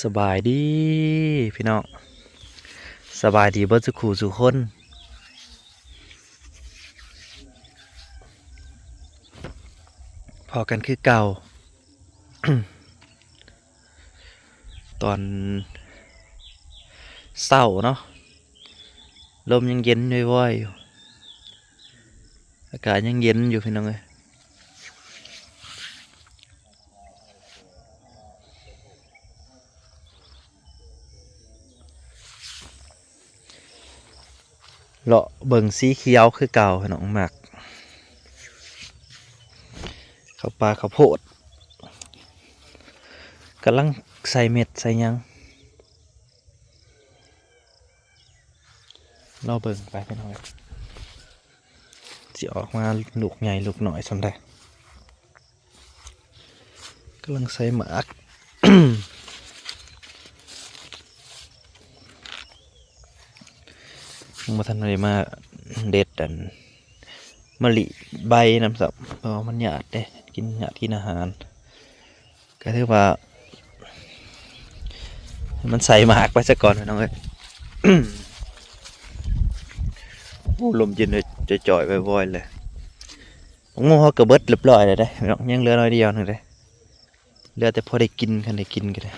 ສະບາຍດີພີ່ນ້ອງ ສະບາຍດີເບິດສູ່ຄູ່ສູ່ຄົນ ພໍ້ກັນຄືເກົ່າ ຕອນເຊົ້າເນາະ ລົມຍັງເຢັນວອຍໆຢູ່ ອາກາດຍັງເຢັນຢູ່ພີ່ນ້ອງເອີຍ. ເລາະເບິ່ງສີຂຽວຄືເກົ່າພີ່ນ້ອງ ມັກເຂົ້າປ່າເຂົ້າໂພດ ກຳລັງໃສ່ເມັດໃສ່ຫຍັງ ລໍເບິ່ງໄປພີ່ນ້ອງເອີຍ ຊິອອກມາລູກໃຫຍ່ລູກນ້ອຍສ່ຳໃດ. ກຳລັງໃສ່ໝາກ ຍັງບໍ່ທັນໄດ້ມາເດັດອັນມະລິໃບນຳຊ້ຳ ເພາະວ່າມັນຍາກເດ້ ກິນ ຍາກກິນອາຫານ ກໍຖືວ່າໃຫ້ມັນໃສ່ໝາກໄປຊະກ່ອນພີ່ນ້ອງເອີຍ. ໂອ້ ລົມເຢັນຈ່ອຍໆ ວອຍໆ ເລີຍ. ໝາກໂມເຮົາກໍເບິດຮຽບຮ້ອຍແລ້ວເດ້ ຍັງເຫຼືອໜ້ອຍດຽວໜຶ່ງເດ້ ເຫຼືອແຕ່ພໍໄດ້ກິນ ຄັນໄດ້ກິນກໍໄດ້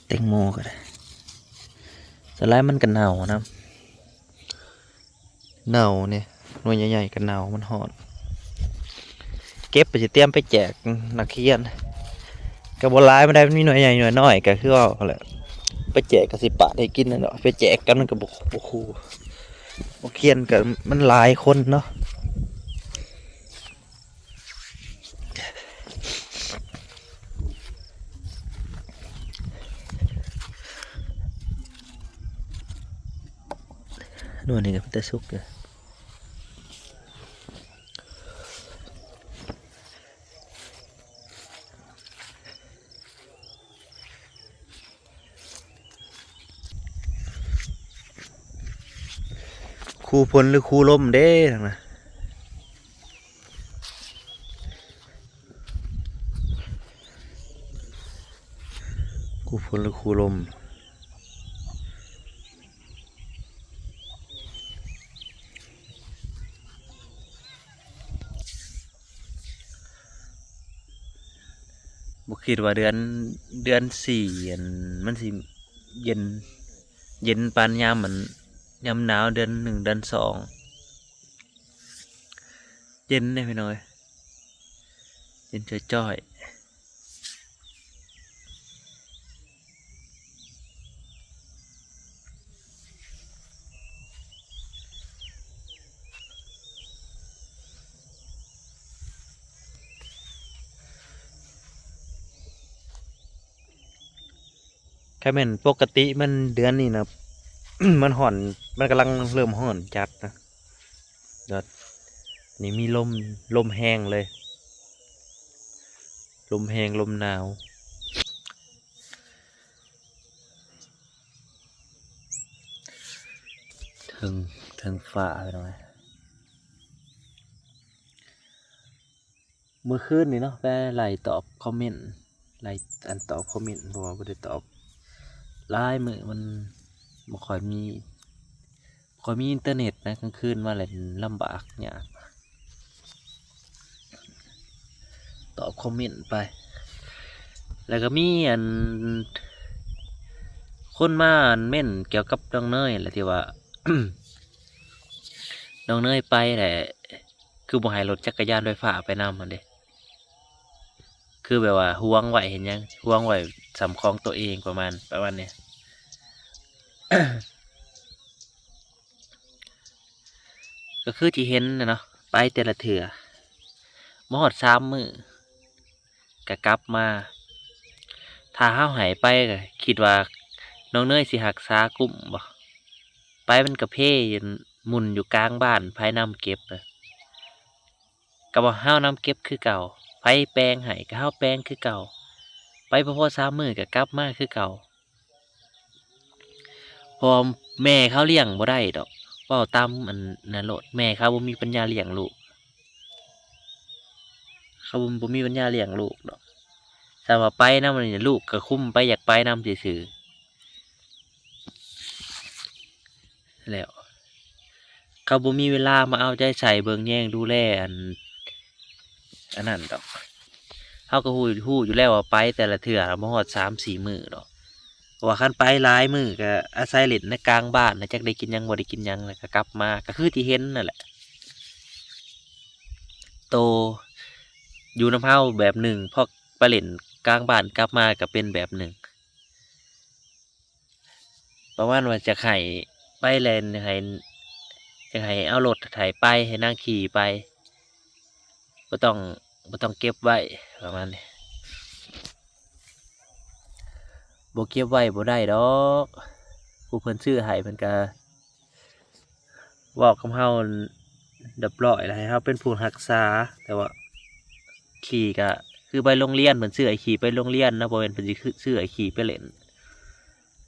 ແຕງໂມກໍໄດ້ ສ່ວນຫຼາຍມັນກໍເນົ່ານຳ ເນົ່ານີ້ ໜ່ວຍໃຫຍ່ໆກໍເນົ່າ ມັນຮ້ອນ ເກັບໄປຊິຕຽມໄປແຈກນັກຮຽນ ກໍບໍ່ຫຼາຍປານໃດ ມັນມີໜ່ວຍໃຫຍ່ໜ່ວຍນ້ອຍ ກໍຄືເວົ້າຫັ້ນແຫຼະ ໄປແຈກກໍຊິປາດໃຫ້ກິນນັ້ນດອກ ໄປແຈກກັນມັນກໍບໍ່ ບໍ່ຄູ່ ນັກຮຽນກໍມັນຫຼາຍຄົນເນາະ. ໜ່ວຍນີ້ກໍເປັນຕາສຸກເດີ ຄູ່ຝົນຫຼືຄູ່ລົມເດ້ທາງນັ້ນ ຄູ່ຝົນຫຼືຄູ່ລົມ. ບໍ່ຄິດວ່າເດືອນ ເດືອນສີ່ ອັນ ມັນຊິເຢັນ ເຢັນປານຍາມ ອັນ ຍາມໜາວເດືອນໜຶ່ງເດືອນສອງ ເຢັນເດ້ພີ່ນ້ອງເອີຍ ເຢັນຈ້ອຍໆ. ຄັນແມ່ນປົກກະຕິມັນເດືອນນີ້ນະ ມັນຮ້ອນ ມັນກຳລັງເລີ່ມຮ້ອນຈັດນະ ແລ້ວນີ້ມີລົມ ລົມແຮງເລີຍ ລົມແຮງ ລົມໜາວ ເທິງ ເທິງຟ້າພີ່ນ້ອງເອີຍ. ມື້ຄືນນີ້ເນາະ ໄປໄລ່ຕອບຄອມເມັນ ໄລ່ ອັນ ຕອບຄອມເມັນ ເພາະວ່າບໍ່ໄດ້ຕອບຫຼາຍມື້ ມັນບໍ່ຄ່ອຍມີ ຂ້ອຍມີອິນເຕີເນັດນະ ກາງຄືນມາແລ້ວລຳບາກຍາກ ຕອບຄອມເມັນໄປ ແລ້ວກໍມີ ອັນ ຄົນມາ ອັນ ເມັນກ່ຽວກັບນ້ອງເນີຍແຫຼະ ທີ່ວ່າ ນ້ອງເນີຍໄປແຫຼະ ຄືບໍ່ໃຫ້ລົດຈັກກະຍານໄຟຟ້າໄປນຳຫັ້ນເດ້ ຄືແບບວ່າຫວງໄວ້ເຮັດຫຍັງ ຫວງໄວ້ສ່ຳຂອງໂຕເອງ ປະມານ ປະມານນີ້ ກໍຄືທີ່ເຫັນນະເນາະ ໄປແຕ່ລະເທື່ອ ບໍ່ຮອດສາມມື້ກໍກັບມາ ຖ້າເຮົາໃຫ້ໄປກໍຄິດວ່ານ້ອງເນີຍຊິຮັກສາກຸ້ມບໍ່ ໄປມັນກະເພຢູ່ ໝຸ່ນຢູ່ກາງບ້ານ ໃຜນຳເກັບ ກໍວ່າເຮົານຳເກັບຄືເກົ່າ ໃຜແປງໃຫ້ກໍເຮົາແປງຄືເກົ່າ ໄປບໍ່ພໍສາມມື້ກໍກັບມາຄືເກົ່າ ເພາະວ່າແມ່ເຂົາລ້ຽງບໍ່ໄດ້ດອກ ເວົ້າຕາມອັນນັ້ນໂລດ ແມ່ເຂົາບໍ່ມີປັນຍາລ້ຽງລູກ ເຂົາບໍ່ ບໍ່ມີປັນຍາລ້ຽງລູກດອກ ເ ແຕ່ວ່າໄປນຳນີ້ ລູກກໍຄຸມໄປ ຢາກໄປນຳຊື່ໆ ແລ້ວເຂົາບໍ່ມີເວລາມາເອົາໃຈໃສ່ເບິ່ງແຍງດູແລອັນ ອັນນັ້ນດອກ. ເຮົາກໍຮູ້ ຮູ້ຢູ່ແລ້ວວ່າໄປແຕ່ລະເທື່ອບໍ່ຮອດສາມສີ່ມື້ດອກ ເພາະວ່າຄັນໄປຫຼາຍມື້ກໍອາໄສຫຼິ້ນໃນກາງບ້ານນະ ຈັກໄດ້ກິນຫຍັງບໍ່ໄດ້ກິນຫຍັງ ແລ້ວກໍກັບມາ ກໍຄືທີ່ເຫັນນັ້ນແຫຼະ. ໂຕຢູ່ນຳເຮົາແບບໜຶ່ງ ພໍໄປເລ່ນກາງບ້ານກັບມາກໍເປັນແບບໜຶ່ງ. ປະມານວ່າຈະໃຫ້ໄປແລ່ນ ໃຫ້ ຈະໃຫ້ເອົາລົດໄຖໄປ ໃຫ້ນາງຂີ່ໄປ ບໍ່ຕ້ອງ ບໍ່ຕ້ອງເກັບໄວ້ ປະມານນີ້. ບໍ່ເກັບໄວ້ບໍ່ໄດ້ດອກ ຜູ້ເພິ່ນຊື້ໃຫ້ເພິ່ນກະເວົ້າກັບເຮົາຮຽບຮ້ອຍແລ້ວ ໃຫ້ເຮົາເປັນຜູ້ຮັກສາ. ແຕ່ວ່າຂີ່ກະຄືໄປໂຮງຮຽນ ເພິ່ນຊື້ໃຫ້ຂີ່ໄປໂຮງຮຽນນະ ບໍ່ແມ່ນເພິ່ນຊິ ຊື້ໃຫ້ຂີ່ໄປຫຼິ້ນ.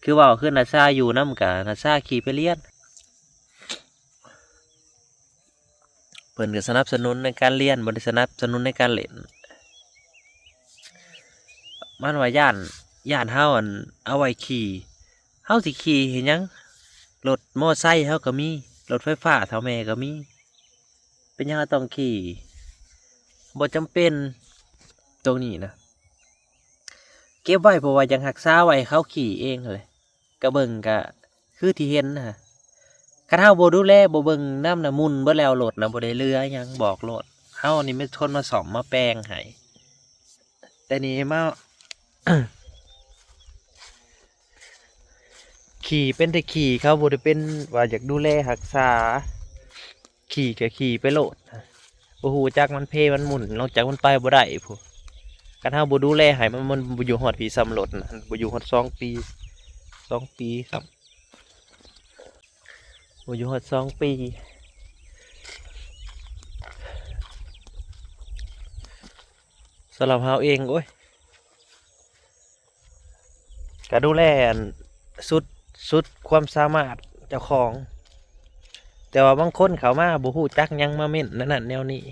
ຄືເວົ້າ ຄືນາຊາຢູ່ນຳ ກະນາຊາຂີ່ໄປຮຽນ ເພິ່ນກໍສະໜັບສະໜູນໃນການຮຽນ ບໍ່ໄດ້ສະໜັບສະໜູນໃນການຫຼິ້ນ. ມັນວ່າຢ້ານ ຢ້ານເຮົາ ອັນ ເອົາໄວ້ຂີ່ ເຮົາຊິຂີ່ເຮັດຫຍັງ? ລົດມໍໄຊເຮົາກໍມີ ລົດໄຟຟ້າເຖົ້າແມ່ກໍມີ ເປັນຫຍັງເຮົາຕ້ອງຂີ່? ບໍ່ຈຳເປັນ ຕົງນີ້ນະ ເກັບໄວ້ເພາະວ່າຢາກຮັກສາໄວ້ໃຫ້ເຂົາຂີ່ເອງຫັ້ນແຫຼະ. ກະເບິ່ງກະຄືທີ່ເຫັນນະ ຄັນເຮົາບໍ່ດູແລບໍ່ເບິ່ງນຳນະ ໝຸ່ນເບິດແລ້ວ ລົດນະບໍ່ໄດ້ເຫຼືອຫຍັງ ບອກໂລດ ເຮົານີ້ແມ່ນຄົນມາສ້ອມມາແປງໃຫ້. ແຕ່ນີ້ມາ ຂີ່ເປັນແຕ່ຂີ່ ເຂົາບໍ່ໄດ້ເປັນວ່າຢາກດູແລຮັກສາ. ຂີ່ກໍຂີ່ໄປໂລດ ບໍ່ຮູ້ຈັກມັນເພມັນໝຸ່ນ ນອກຈາກມັນໄປບໍ່ໄດ້ພຸ້ນ. ຄັນເຮົາບໍ່ດູແລໃຫ້ມັນ ມັນບໍ່ຢູ່ຮອດພີ້ຊ້ຳລົດນະ ບໍ່ຢູ່ຮອດສອງປີ ສອງປີຊ້ຳ ບໍ່ຢູ່ຮອດສອງປີ. ສຳລັບເຮົາເອງ ໂອ້ຍ ກະດູແລອັນ ສຸດ ສຸດຄວາມສາມາດເຈົ້າຂອງ. ແຕ່ວ່າບາງຄົນເຂົ້າມາບໍ່ຮູ້ຈັກຫຍັງ ມາເມັ້ນແນວນັ້ນແນວນີ້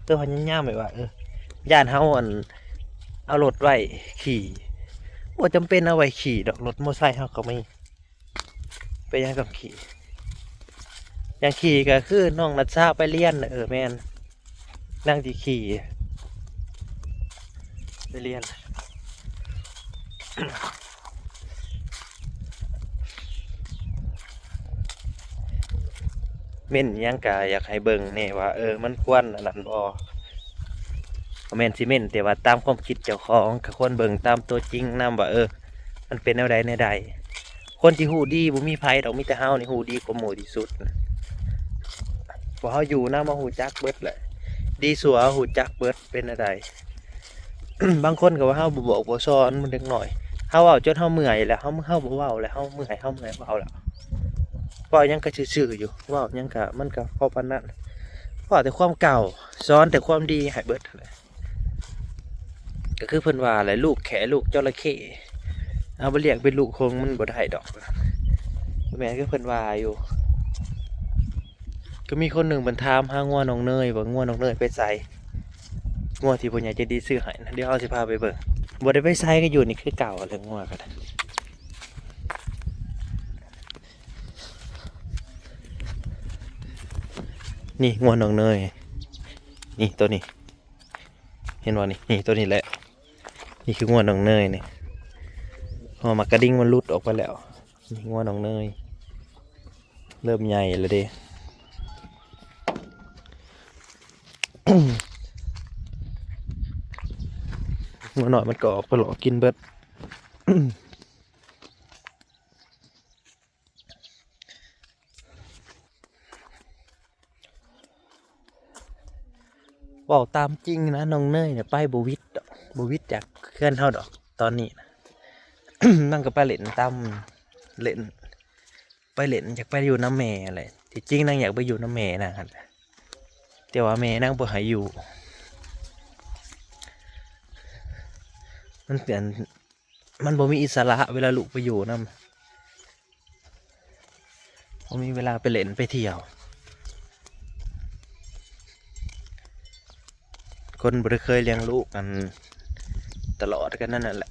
ຄືພະຍາຍາມແບບວ່າ ເອີ ຢ້ານເຮົາ ອັນ ເອົາລົດໄວ້ຂີ່. ບໍ່ຈຳເປັນເອົາໄວ້ຂີ່ດອກ ລົດມໍໄຊເຮົາກໍມີ. ເປັນຫຍັງຕ້ອງຂີ່? ຢ່າງຂີ່ກໍຄືນ້ອງນັດຊາໄປຮຽນ ເອີ ແມ່ນ ນາງຊິຂີ່ໄປຮຽນ. ເມັ້ນຫຍັງກໍຢາກໃຫ້ເບິ່ງແດ່ວ່າ ເອີ ມັນຄວນອັນນັ້ນບໍ່? ບໍ່ແມ່ນຊິເມັ້ນ ແຕ່ວ່າຕາມຄວາມຄິດເຈົ້າຂອງ ກໍຄວນເບິ່ງຕາມຕົວຈິງນຳວ່າ ເອີ ມັນເປັນແນວໃດແນວໃດ. ຄົນທີ່ຮູ້ດີບໍ່ມີໃຜດອກ ມີແຕ່ເຮົານີ້ຮູ້ດີກວ່າໝູ່ທີ່ສຸດ. ເພາະເຮົາຢູ່ນຳ ເຮົາຮູ້ຈັກເບິດແຫຼະ ດີຊົ່ວເຮົາຮູ້ຈັກເບິດ ເປັນແນວໃດ. ບາງຄົນກໍວ່າເຮົາບໍ່ບອກບໍ່ສອນເດັກນ້ອຍ ເຮົາເວົ້າຈົນເຮົາເມື່ອຍແລ້ວ ເຮົາ ເຮົາບໍ່ເວົ້າແລ້ວ ເຮົາເມື່ອຍ ເຮົາເມື່ອຍເວົ້າແລ້ວ. ເວົ້າຫຍັງກໍຊື່ໆຢູ່ ເວົ້າຫຍັງກໍ ມັນກໍພໍປານນັ້ນ ເວົ້າແຕ່ຄວາມເກົ່າ ສອນແຕ່ຄວາມດີໃຫ້ເບິດຫັ້ນແຫຼະ. ກໍຄືເພິ່ນວ່າແຫຼະ ລູກແຂ້ ລູກຈໍລະເຂ້ ເອົາໄປລ້ຽງເປັນລູກຄົງມັນບໍ່ໄດ້ດອກ. ແມ່ນຄືເພິ່ນວ່າຢູ່. ກໍມີຄົນໜຶ່ງເພິ່ນຖາມຫາງົວນ້ອງເນີຍ ວ່າງົວນ້ອງເນີຍໄປໃສ? ງົວທີ່ຜູ້ໃຫຍ່ໃຈດີຊື້ໃຫ້ນະ ດຽວເຮົາຊິພາໄປເບິ່ງ. ບໍ່ໄດ້ໄປໃສ ກໍຢູ່ນີ້ຄືເກົ່າແຫຼະ ງົວກໍໄດ້. ນີ້ງົວນ້ອງເນີຍ ນີ້ໂຕນີ້ ເຫັນບໍ່ນີ້? ນີ້ ໂຕນີ້ແຫຼະ ນີ້ຄືງົວນ້ອງເນີຍນີ້. ເພາະວ່າໝາກກະດິງມັນຫຼຸດອອກໄປແລ້ວ. ນີ້ງົວນ້ອງເນີຍ ເລີ່ມໃຫຍ່ແລ້ວເດ້. ງົວນ້ອຍມັນກໍອອກໄປເລາະກິນເບິດ. ເວົ້າຕາມຈິງນະ ນ້ອງເນີຍນະ ໄປບໍ່ຫວິດດອກ ບໍ່ຫວິດຈາກເຮືອນເຮົາດອກ ຕອນນີ້ນະ. ນາງກໍໄປຫຼິ້ນຕາມ ຫຼິ້ນ ໄປຫຼິ້ນ ຢາກໄປຢູ່ນຳແມ່ຫັ້ນແຫຼະ. ທີ່ຈິງນາງຢາກໄປຢູ່ນຳແມ່ນາງຫັ້ນແຫຼະ ແຕ່ວ່າແມ່ນາງບໍ່ໃຫ້ຢູ່. ມັນເປັນ ມັນບໍ່ມີອິດສະຫຼະເວລາລູກໄປຢູ່ນຳ ບໍ່ມີເວລາໄປຫຼິ້ນໄປທ່ຽວ. ຄົນບໍ່ໄດ້ເຄີຍລ້ຽງລູກ ອັນ ຕະຫຼອດ ກໍນັ້ນນັ້ນແຫຼະ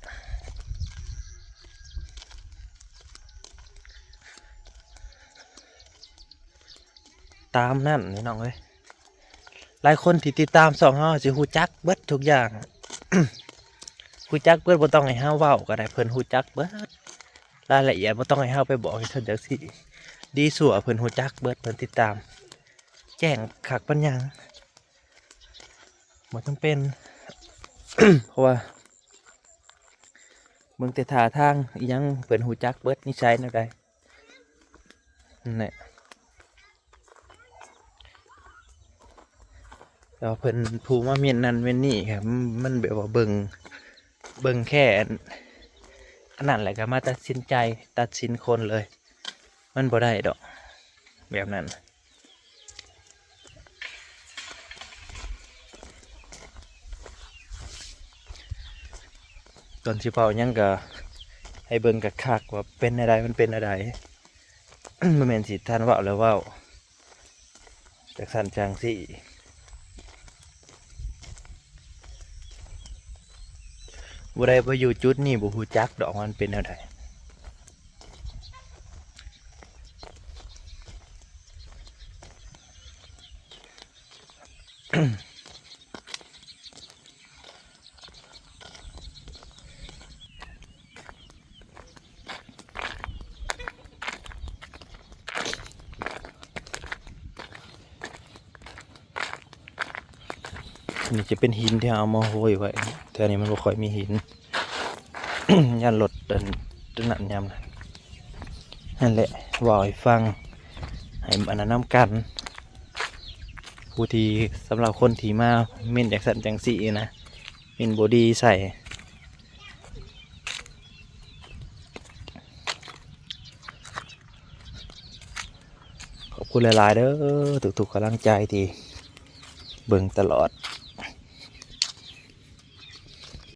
ຕາມນັ້ນພີ່ນ້ອງເອີຍ. ຫຼາຍຄົນທີ່ຕິດຕາມຊ່ອງເຮົາຊິຮູ້ຈັກເບິດທຸກຢ່າງ ຮູ້ຈັກເບິດ ບໍ່ຕ້ອງໃຫ້ເຮົາເວົ້າກໍໄດ້ ເພິ່ນຮູ້ຈັກເບິດ ລາຍລະອຽດ ບໍ່ຕ້ອງໃຫ້ເຮົາໄປບອກໃຫ້ເພິ່ນຈັກຊີ້ ດີຊົ່ວເພິ່ນຮູ້ຈັກເບິດ ເພິ່ນຕິດຕາມ ແຈ້ງຄັກປານຫຍັງ ບໍ່ຈຳເປັນ ເພາະວ່າເບິ່ງແຕ່ທ່າທາງອີ່ຫຍັງ ເພິ່ນຮູ້ຈັກເບິດ ນິໄສແນວໃດ ນັ້ນແຫຼະ. ແຕ່ວ່າເພິ່ນຜູ້ມາເມັ້ນນັ້ນເມັ້ນນີ້ ມັນແບບວ່າເບິ່ງ ເບິ່ງແຄ່ອັນ ອັນນັ້ນແຫຼະ ກໍມາຕັດສິນໃຈ ຕັດສິນຄົນເລີຍ ມັນບໍ່ໄດ້ດອກແບບນັ້ນ. ກ່ອນຊິເວົ້າຫຍັງກໍໃຫ້ເບິ່ງຄັກໆວ່າເປັນແນວໃດ ມັນເປັນແນວໃດ ບໍ່ແມ່ນຊິທ່ານເວົ້າແລ້ວເວົ້າ ຈັກຊັ້ນຈັ່ງຊີ້ ຜູ້ໃດບໍ່ຢູ່ຈຸດນີ້ບໍ່ຮູ້ຈັກດອກວ່າມັນເປັນແນວໃດ. ນີ້ຈະເປັນຫີນທີ່ເຮົາເອົາມາໂຮຍໄວ້ ແຖວນີ້ມັນບໍ່ຄ່ອຍມີຫີນ ຢ້ານລົດອັນ ອັນນັ້ນຍາມນັ້ນ ນັ້ນແຫຼະ ເວົ້າໃຫ້ຟັງ ໃຫ້ອັນນັ້ນນຳກັນ ຜູ້ທີ່ ສຳລັບຄົນທີ່ມາເມັ້ນຈັ່ງຊັ້ນຈັ່ງຊີ້ນະ ເມັ້ນບໍ່ດີໃສ່ ຂອບຄຸນຫຼາຍໆເດີ ທຸກໆກຳລັງໃຈທີ່ເບິ່ງຕະຫຼອດ